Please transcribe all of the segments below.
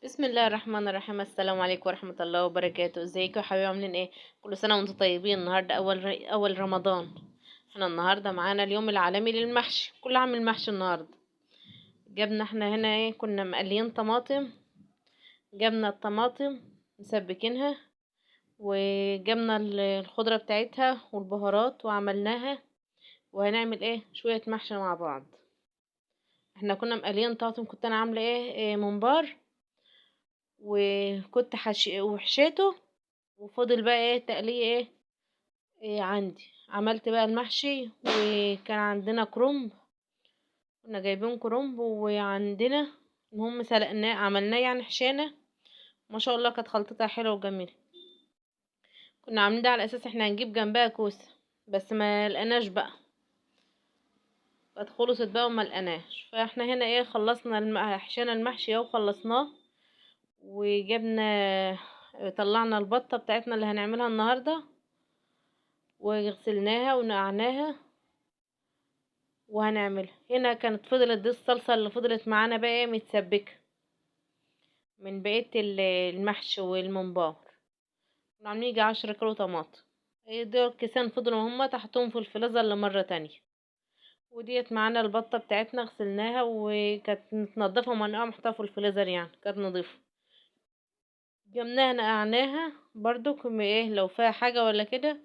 بسم الله الرحمن الرحيم. السلام عليكم ورحمة الله وبركاته. ازيكم يا حبايبي؟ عاملين ايه؟ كل سنة وانتم طيبين. النهاردة اول رمضان. احنا النهاردة معانا اليوم العالمي للمحشي، كل عام المحشي النهاردة. جبنا احنا هنا ايه، كنا مقليين طماطم، جبنا الطماطم مسبكينها، وجبنا الخضرة بتاعتها والبهارات وعملناها، وهنعمل ايه شوية محشي مع بعض. احنا كنا مقليين طماطم، كنت انا عاملة ايه ممبار، وكنت وحشيته، وفضل بقى ايه تقليه ايه عندي. عملت بقى المحشي، وكان عندنا كرنب، كنا جايبين كرنب، وعندنا المهم سلقناه عملناه يعني حشينا، ما شاء الله كانت خلطتها حلوة وجميلة. كنا عاملين ده على اساس احنا هنجيب جنبها كوسة، بس ما لقناش بقى، كانت خلصت بقى وما لقناش. فاحنا هنا ايه خلصنا حشينا المحشي اهو، خلصناه، وجبنا طلعنا البطة بتاعتنا اللي هنعملها النهاردة، وغسلناها ونقعناها وهنعملها. هنا كانت فضلت دي الصلصة اللي فضلت معانا بقى ايه متسبكة من بقية المحشي والممبار. كنا عاملين يجي 10 كيلو طماطم، ايه دول كيسان فضلوا هما تحطهم في الفريزر لمرة تانية. وديت معانا البطة بتاعتنا غسلناها وكانت متنضفة ومنقعة محطوطة في الفريزر، يعني كانت نضيفة. جبناها نقعناها برضو ايه لو فيها حاجة ولا كده،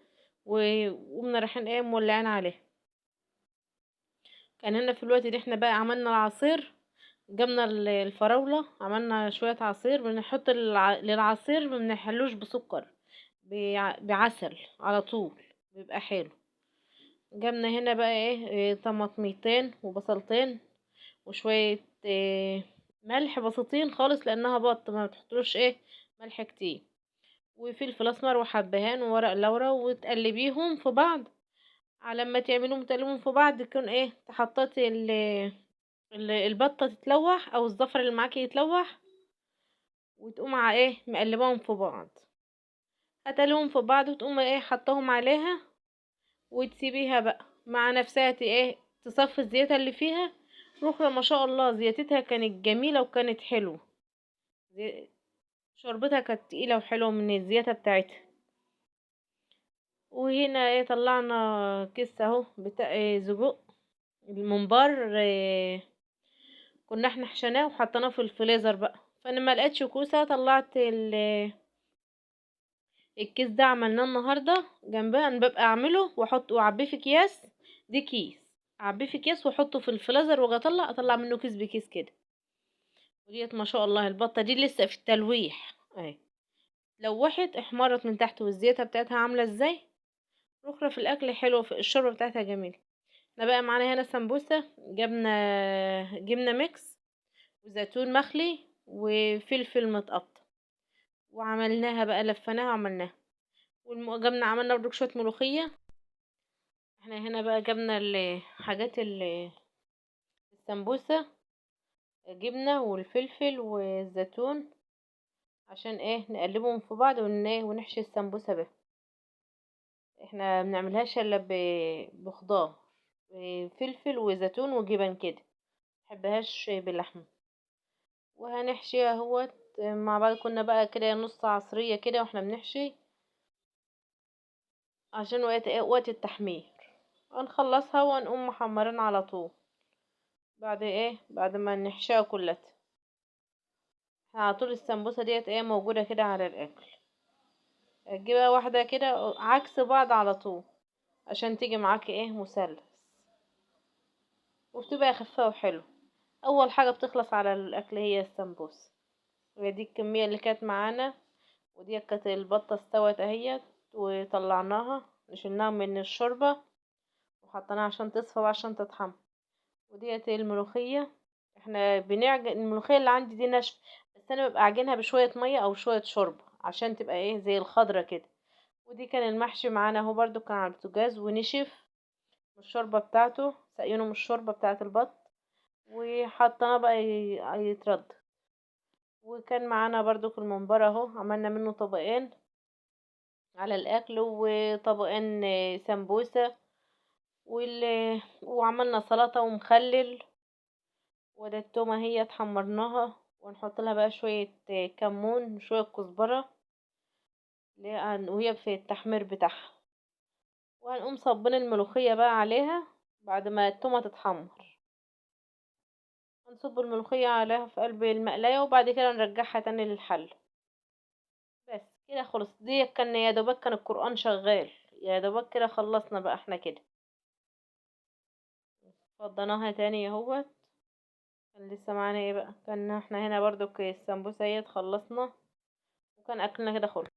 وقمنا رايحين ايه مولعين عليها. كان هنا في الوقت ده احنا بقى عملنا العصير، جبنا الفراولة عملنا شوية عصير. بنحط للعصير ما بنحلوش بسكر، بعسل على طول بيبقى حلو. جبنا هنا بقى ايه طماطميتين وبصلتين وشوية إيه ملح بسيطين خالص لانها بط ما بتحطلوش ايه ملح كتير، وفلفل اسمر وحبهان وورق لورا، وتقلبيهم في بعض. على ما تعملوهم تقلبيهم في بعض يكون ايه تحطتي البطة تتلوح او الزفر اللي معاكي يتلوح، وتقوم على ايه مقلباهم في بعض. هتقلبهم في بعض وتقوم ايه حطاهم عليها، وتسيبيها بقى مع نفسها ايه تصفي الزيادة اللي فيها. رخرة ما شاء الله زيادتها كانت جميلة وكانت حلوة، شربتها كانت تقيلة وحلوة من الزيادة بتاعتها. وهنا ايه طلعنا كيس اهو بتاع إيه زجق الممبار، إيه كنا احنا حشيناه وحطيناه في الفريزر بقى. فانا ما لقيتش كوسة، طلعت الكيس ده عملناه النهارده جنبها. انا ببقى اعمله واحطه واعبيه في اكياس، دي كيس اعبيه في اكياس واحطه في الفريزر، واجي اطلع منه كيس بكيس كده. وديت ما شاء الله البطة دي لسه في التلويح اهي، لوحت احمرت من تحت، والزيادة بتاعتها عامله ازاي رخره في الاكل حلوة، في الشوربة بتاعتها جميلة. احنا بقى معانا هنا سمبوسة، جبنا جبنه mix وزيتون مخلي وفلفل متقطع، وعملناها بقى لفناها وعملناها. وجبنا عملنا برضو شوية ملوخية. احنا هنا بقى جبنا الحاجات السمبوسه، جبنه والفلفل والزيتون، عشان ايه نقلبهم في بعض ونحشي السمبوسه بيها. احنا بنعملهاش الا بخضار، فلفل وزيتون وجبن كده، محبهاش باللحمه. وهنحشيها اهوت مع بعض. كنا بقى كده نص عصرية كده واحنا بنحشي عشان وقت ايه وقت التحمير هنخلصها ونقوم محمرين على طول بعد ايه بعد ما نحشيها كلها. على طول السمبوسه ديت ايه موجودة كده على الاكل، تجيبها واحدة كده عكس بعض على طول عشان تيجي معاكي ايه مثلث، وبتبقى خفيفة وحلوه. اول حاجة بتخلص على الاكل هي السمبوسه. ودي الكمية اللي كانت معانا، ودي كانت البطة استوت اهيت وطلعناها، شلناها من الشوربة وحطيناها عشان تصفى وعشان تتحمر. وديت الملوخية، احنا بنعجن الملوخية اللي عندي دي ناشفة، بس انا ببقى عجنها بشوية مية او شوية شوربة عشان تبقى ايه زي الخضرة كده. ودي كان المحشي معانا اهو برضو، كان على البوتاجاز ونشف من الشوربة بتاعته، سقينه من الشوربة بتاعه البط، وحطيناه بقى يترد. وكان معانا برضو الممبار اهو، عملنا منه طبقين على الاكل وطبقين سمبوسة، وعملنا سلطة ومخلل. وده التومه هي اتحمرناها ونحط لها بقى شوية كمون وشوية كزبرة وهي في التحمير بتاعها. وهنقوم صبين الملوخية بقى عليها بعد ما التومة تتحمر. هنصب الملوخية عليها في قلب المقلاية، وبعد كده نرجعها تاني للحلة. بس كده خلص. دي كان يا دوبك كان القرآن شغال، يا دوبك كده خلصنا بقى احنا كده. فضيناها تاني اهوت. كان لسه معانا ايه بقى؟ كان احنا هنا برضو السمبوسة اهيت خلصنا، وكان اكلنا كده خلص.